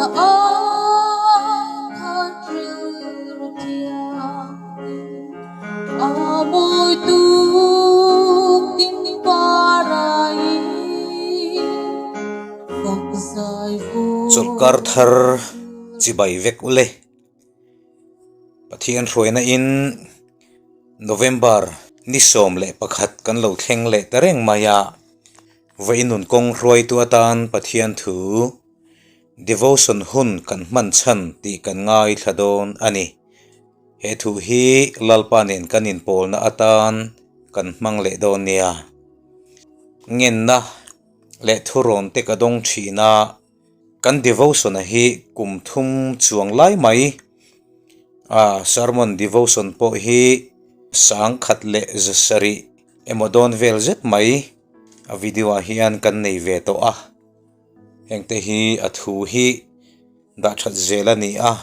Ai khat rilru thianghlim a mawi tuk tin parai fak zai vawr. Chawlhkar thar chibai vek ule. Pathian hruaina in November ni 11 kan lo thleng leh ta reng mai a, vawiin nun kawng hruaitu atan Pathian thu Devotion hun kan hman chhan tih kan ngaithla dawn a ni. He thu hi Lalpa nen kan inpawlna atan kan hmang leh dawn nia. Ngenna leh thurawn te ka dawng thin a. Kan devotion-a hi kum thum chuang lai mai a sermon devotion pawh hi 1170 emaw dawn vel zet mai a video ah hian kan nei ve tawh a hengte hi a thu hi dah that zel a ni a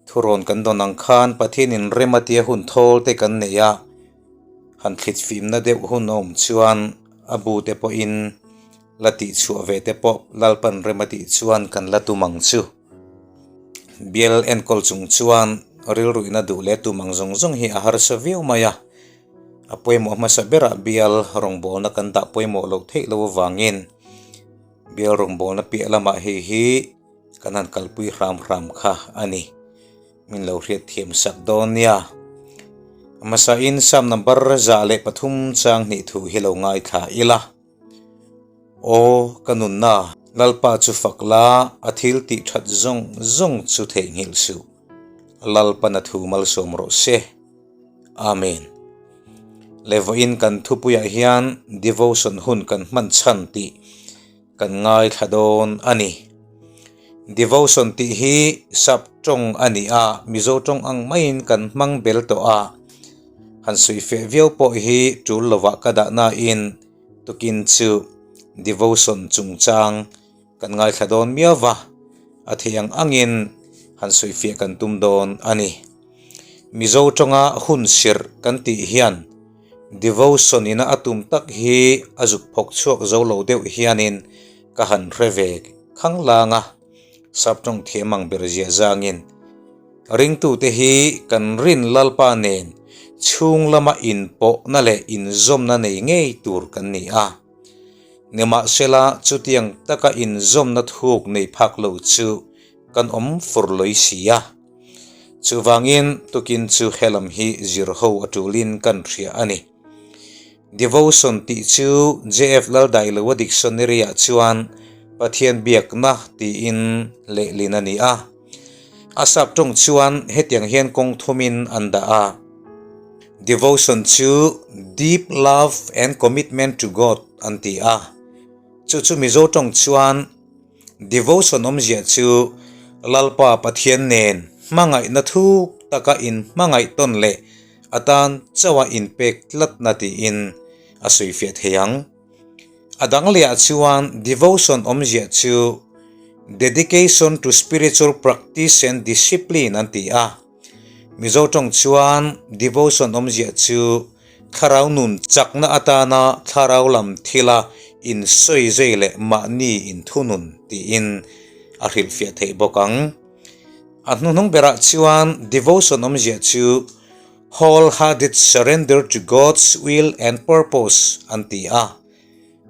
thurawn kan dawn ang khan Pathianin rem a tia hun thawl te kan nei a han thlit fimna deuh hun a awm chuan a bu te pawhin. La tih chhuah ve te pawh Lalpan rem a tih chuan kan la tum ang chu. Bial enkawl chung chuan rilruihna duh leh tum ang zawng zawng hi a harsa viau mai a. A pawimawh hmasa berah bial rawngbawlna kan dah pawimawh loh theih loh avangin bial rawngbawlna piah lamah hei hi kan han kalpui hram hram kha a ni. Min lo hriat thiam sak dawn nia. Hmasain Psalm number 103 chang hnih thu hi lo ngaithla ila. Aw, ka nunna, Lalpa chu fak la, a thil tih that zawng zawng chu theihnghilh suh. Lalpan a thu malsawm rawh se. Amen. Le vawiin kan thupuiah hian devotion hun kan hman chhan tih kan ngaithla dawn a ni. Devotion tih hi sap tawng a ni a, Mizo tawng ang maiin kan hmang bel tawh a. Han suihfeh viau pawh hi tul lovah ka dah nain tukin chu devotion chungchang kan ngaithla dawn miau va, a thei ang angin han suihfiah kan tum dawn a ni. Mizo tawnga hun sirh kan tih hian devotion ina a tum tak hi a zuk phawk chhuak zo lo deuh hianin ka han hre ve khanglang a, sap tawng thiam ang ber ziah zangin. Ringtute hi kan rin Lalpa nen chhung lama inpawhna leh inzawmna nei ngei tur kan ni a. Nimahsela, chutiang taka inzawmna thuk nei phak lo chu kan awm fur lawih si a. Chuvangin, tukin chu helam hi zir ho a tulin kan hria a ni. Devotion tih chu JF Laldailo-a dictionary-ah chuan Pathian biakna tiin lehlin a ni a. A sap tawng chuan hetiang hian kawng thumin an dah a, Devotion chu deep love and commitment to God an ti a, chu chu Mizo tawng chuan devotion awmzia chu Lalpa Pathian nen hmangaihna thuk taka inhmangaih tawn leh atan chauha inpek tlatna tiin a sawifiah thei ang. A dang lehah chuan devotion awmzia chu dedication to spiritual practice and discipline an ti a. Mizo tawng chuan devotion awmzia chu thlarau nun chakna atana thlarau lam thila insawi zai leh mahni inthunun tiin a hrilhfiah theih bawk ang. A hnuhnung berah chuan devotion awmzia chu Wholehearted surrender to God's will and purpose an ti a,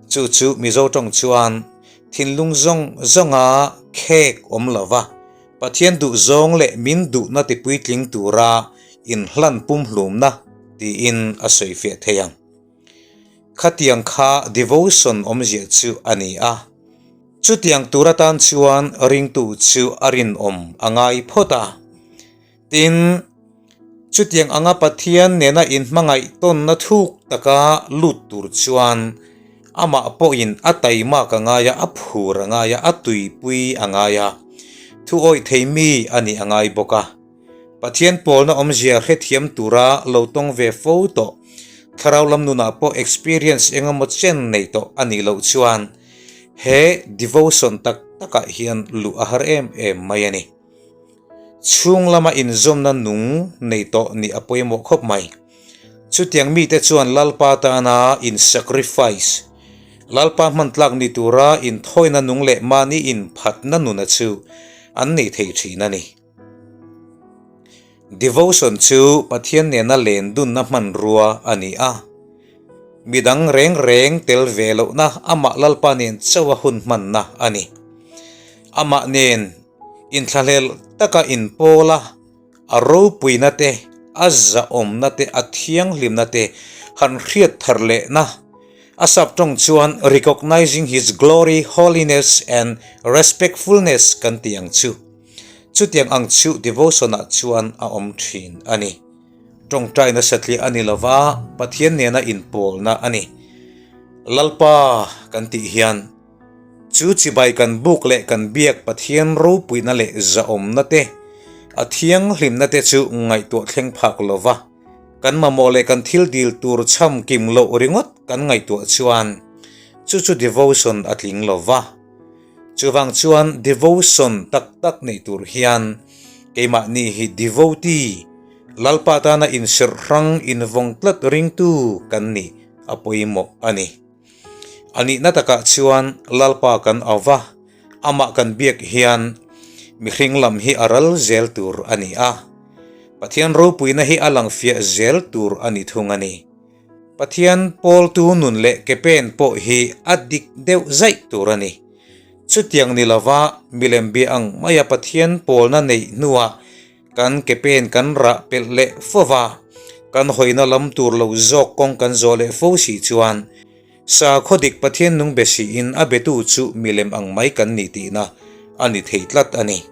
chu chu Mizo tawng chuan thinlung zawng zawnga khek awm lova Pathian duh zawng leh min duhna tipuitling tura inhlan pumhlumna tiin a sawifiah thei ang. Khatiang kha devotion awmzia chu a ni a, chutiang tur atan chuan ringtu chu a rinawm a ngai phawt a. Tin, chutiang anga Pathian nena inhmangaih tawnna thuk taka lut tur chuan amah pawhin a taimak a ngai a, a phur a ngai a, a tuipui a ngai a, thu awih thei mi a nih a ngai bawk a. Pathian pawlna awmzia hrethiam tura lo tawng ve fo tawh, thlarau lam nunah pawh experience engemaw chen nei tawh a nih loh chuan he devotion tak takah hian luh a har em em mai a ni. Chhung lama inzawmna nung nei tawh nih a pawimawh khawp mai. Chutiang mite chuan Lalpa tana in sacrifice, Lalpa hman tlak ni tura inthawina nung leh mahni inphatna nuna chu an nei thei thin a ni. Devotion chu Pathian nena len dunna hmanrua a ni a. Midang reng reng tel ve lohna amah Lalpa nen chauha hun hmanna a ni. Amah nen inthlahlel taka inpawl a, a ropuina te, a zahawmna te, a thianghlimna te han hriat thar lehna, a sap tawng chuan recognizing his glory, holiness and respectfulness kan tih ang chu. Chutiang ang chu devotion ah chuan a awm thin a ni. Tawngtaina satliah a ni lova, Pathian nena inpawlna a ni. Lalpa kan tih hian chu chibai kan buk leh kan biak Pathian ropuina leh zahawmna te, a thianghlimna te chu ngaihtuah thleng phak lova, kan mamawh leh kan thil dil tur chham kim loh ringawt kan ngaihtuah chuan chu chu devotion a tling lova. Chuvang chuan devotion tak tak nei tur hian keimahni hi devotee, Lalpa tana inserh hrang invawng tlat ringtu kan nih a pawimawh a ni. A nihna takah chuan Lalpa kan au va, amah kan biak hian mihring lam hi a ral zel tur a ni a, Pathian ropuina hi a lang fiah zel tur a ni thung a ni. Pathian pawltu nun leh ke pen pawh hi a dik deuh zaih tur a ni. Chutiang ni lova milem bia ang maia Pathian pawlna neih hnuah kan ke pen kan rah pelh leh fo va, kan hawina lam tur lo zawk kawng kan zawh leh fo si chuan sakhaw dik Pathian nung be siin a betu chu milem ang mai kan ni tihna a ni thei tlat a ni.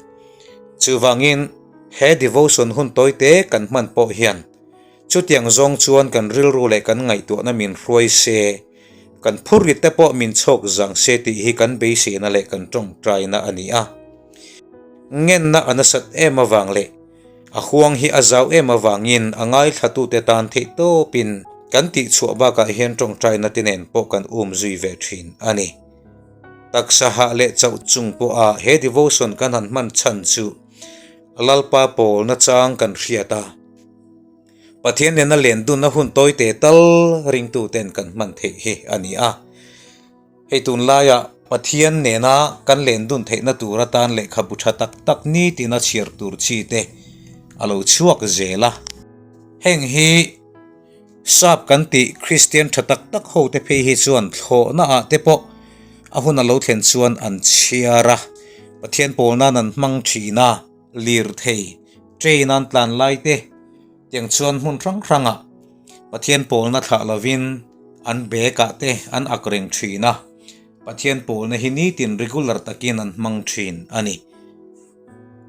Chuvangin he devotion hun tawite kan hman pawh hian Chutiang zawng chuan kan rilru leh kan ngaihtuahna min hruai se, kan phurrit te pawh min chhawk zang se tih hi kan beiseina leh kan tawngtaina a ni a. Ngenna a nasat em avang leh a huang hi a zau em avangin a ngaithlatute tan theih tawpin kan tihchhuah bakah hian tawngtaina te nen pawh kan um zui ve thin a ni. Taksa hah leh chauh chung pawha he devotion kan han hman chhan chu Lalpa pawlna chang kan hriat a. Pathian nena len dunna hun tawite tal ringtuten kan hman theih hi a ni a. Hei tunlaia Pathian nena kan len dun theihna tur atan lehkhabu tha tak tak nitina chhiar tur chi te a lo chhuak zel a. Heng hi sap kan tih Kristian tha tak tak ho te phei hi chuan thlawhna ah te pawh a hun a lo thlen chuan an chhiar a, Pathian pawl nan an hmang thin a. Lirthei, train an tlan lai te tiang chuan hmun hrang hrangah Pathian pawlna thlah lovin an bag ah te an ak reng thin a, Pathian pawlna hi nitin regular takin an hmang thin a ni.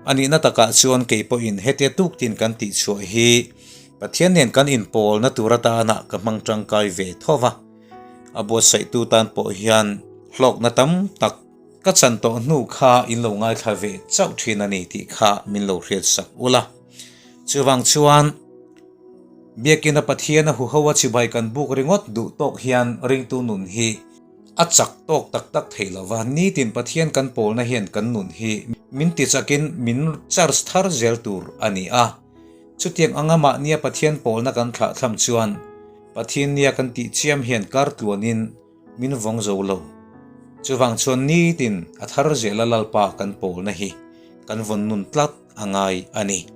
A nihna takah chuan kei pawhin hetia tuktin kan tihchhuah hi Pathian nen kan inpawlna tur atana ka hmang tangkai ve tho va, a buatsaihtu tan pawh hian hlawkna tam tak Ka chan tawh hnu kha in lo ngaithla ve chauh thin a ni tih kha min lo hriat sak ula. Chuvang chuan Biakina Pathiana huho a chibai kan buk ringawt duh tawk hian ringtu nun hi a chak tawk tak tak thei lo va, nitin Pathian kan pawlna hian kan nun hi min tichakin min charge thar zel tur a ni a. Chutiang anga mahnia Pathian pawlna kan thlahthlam chuan Pathiannia kan tih chiam hian kar tluanin Min vawng zo lo. Chuvang chuan nitin a thar zela Lalpa kan pawlna hi kan vawn nun tlat a ngai a ni.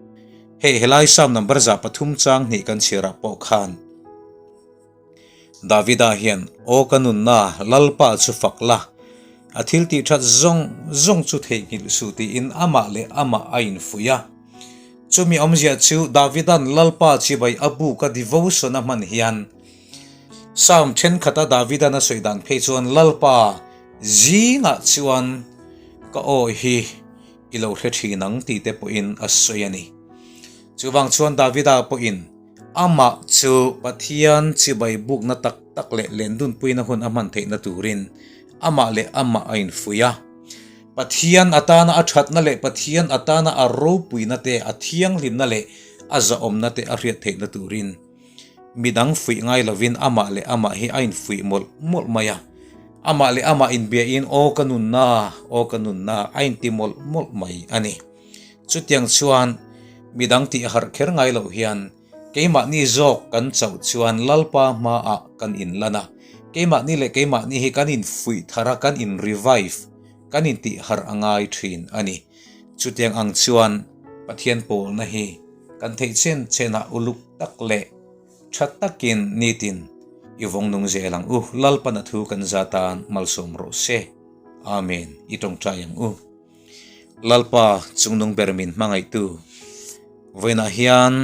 Hei helai Psalm number 3 chang hnih kan chhiarah pawh khan Davida hian, Aw ka nunna, Lalpa chu fak la, a thil tih that zawng zawng chu theihnghilh suh tiin amah leh amah a infuih a. Chumi awmzia chu Davida'n Lalpa chibai a buka devotion a hman hian Psalm thenkhat a Davida'n a sawi dan phei chuan Lalpa zingah chuan ka aw hi i lo hre thin ang tih te pawhin a sawi a ni. Chuvang chuan Davida pawhin amah chu Pathian chibai bukna tak tak leh lendunpuina hun a hman theihna turin amah leh amah a infuih a. Pathian atana a thatna leh Pathian atana a ropuina te, a thianghlimna leh a zahawmna te a hriat theihna turin Midang fuih ngai lovin amah leh amah hi a infuih mawlh mawlh mai a. Amah leh amah inbiahin aw ka nunna, aw ka nunna a inti mawlh mawlh mai a ni. Chutiang chuan midang tih harh kher ngai loh hian keimahni zawk kan chauh chuan Lalpa hmaah kan inlan a. Keimahni leh keimahni hi kan infuih thar a, kan in revive, kan intih harh a ngai thin a ni. Chutiang ang chuan Pathian pawlna hi kan theih chen chenah uluk tak leh tha takin nitin i vawng nung zel ang u. Lalpan a thu kan za tan malsawm rawh se. Amen. I tawngtai ang u. Lalpa chungnung ber min hmangaihtu vawiinah hian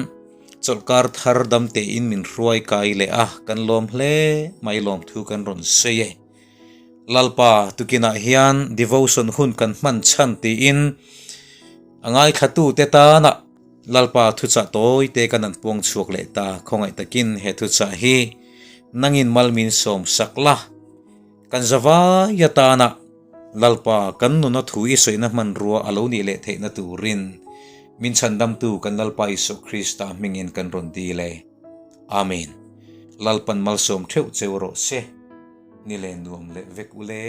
chawlhkar thar dam tein min hruai kai leh a, kan lawm hle mai lawm thu kan rawn sawi e. Lalpa tukinah hian devotion hun kan hman chhan tiin a ngaithla te tana Lalpa thuchah tawi te kan an puang chhuak leh ta khawngaih takin he thuchah hi nangin mal min sawm sak la. Kan zavai atana Lalpa kan nuna thu i sawihna hmanrua a lo nih leh theihna turin min chhandamtu kan Lalpa Isua Krista hmingin kan rawn dil e. Amen. Lalpan malsawm theuh cheu rawh se. Ni leh nuam leh vek ule.